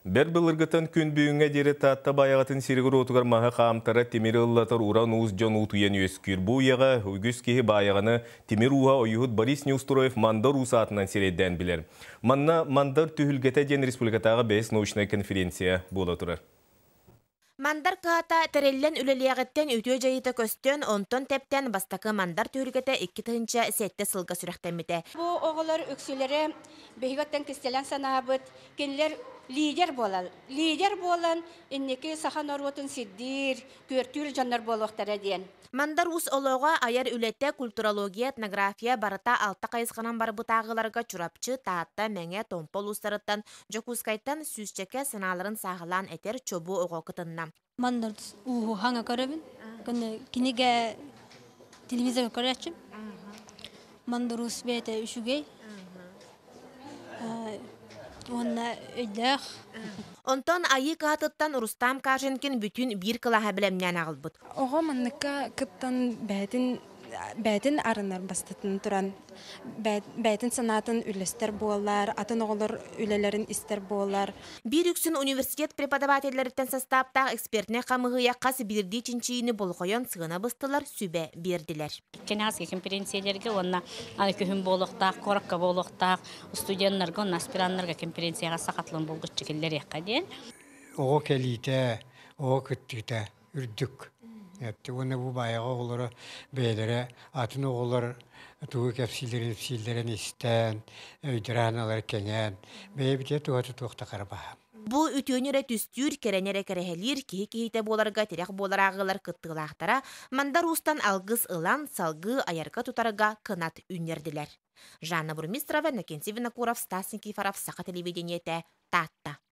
Бэрт былыргыттан күн бүгүҥҥэ диэри Таатта Баайаҕатын сиригэр-уотугар маһы хаамтара тимири ыллатар уран уус дьон уутуйан үөскүүр. Бу үйэҕэ үгүс киһи Баайаҕаны тимир ууһа ойууһут Борис Неустроев Мандар Уус аатынан сирэйдээн билэр. Манна Мандар түһүлгэтэ диэн республикатааҕы бэһис научнай конференция буола турар. Мандар кыһата тэриллэн үлэлиэҕиттэн үтүө дьайыыта көстөн, онтон тэптэн бастакы Мандар түһүлгэтэ 2007 сылга сүрэхтэммитэ. Бу оҕолор үксүлэрэ биһиги кистэлэҥ санаабыт, кинилэр лидер буолан, лидер буолан инники саха норуотун сирдиир, күөртүүр дьоннор буолуохтара диэн. Мандар Уус олоҕо, айар үлэтэ, культурология, этнография барыта алта хайысханан барбыт ааҕыыларга Чурапчы, Таатта, Мэҥэ, Томпо улуустарыттан, Дьокуускайтан сүүсчэкэ санааларын сааһылаан этэр чобуо оҕо кытынна. Мандар Ууһу саҥа көрөбүн. Кинигэ телевизорга көрөөччүм. Мандар Уус бэйэтэ үчүгэй. Уонна өйдөөх. Онтон Айыы кыһатыттан Рустам Каженкин бүтүн биир кылааһа бэлэмнээн аҕалбыт. Оҕо манныкка кыттан бэйэтин бэйэтин арынар бастатан туран бэйэтин санаатын үллэстэр буолар, атын оҕолор үлэлэрин истэр буолар. Биир үксүн университет преподавателлэриттэн састааптаах экспертнэй хамыыһыйа хас биирдии чинчийиини болҕойон сыана быстылар, сүбэ биэрдилэр. Кэнэҕэски конференцияларга уонна күһүн буолуохтаах, куоракка буолуохтаах студеннарга уонна аспираннарга конференцияҕа саха тылын булгуччу киллэриэххэ диэн. Оҕо кэлиитэ, оҕо кыттыыта үрдүк. Уонна бу Баайаҕа оҕолоро бэйэлэрэ атын оҕолор тугу кэпсииллэрин истэн, өйдөрө-санаалара кэҥээн, бэйэбитигэр туһата туох да харабаһа. Бу үтүөнү эрэ түстүүр, кэрэни эрэ кэрэһэлиир, киһи киһитэ буоларга тирэх буолар ааҕыылар кыттыылаахтара Мандар Уустан алгыс ылан, салгыы айарга-тутарга кынат үүннэрдилэр. Жанна Бурмистрова, Иннокентий Винокуров, Стас Никифоров, Саха телевидениетэ, Таатта.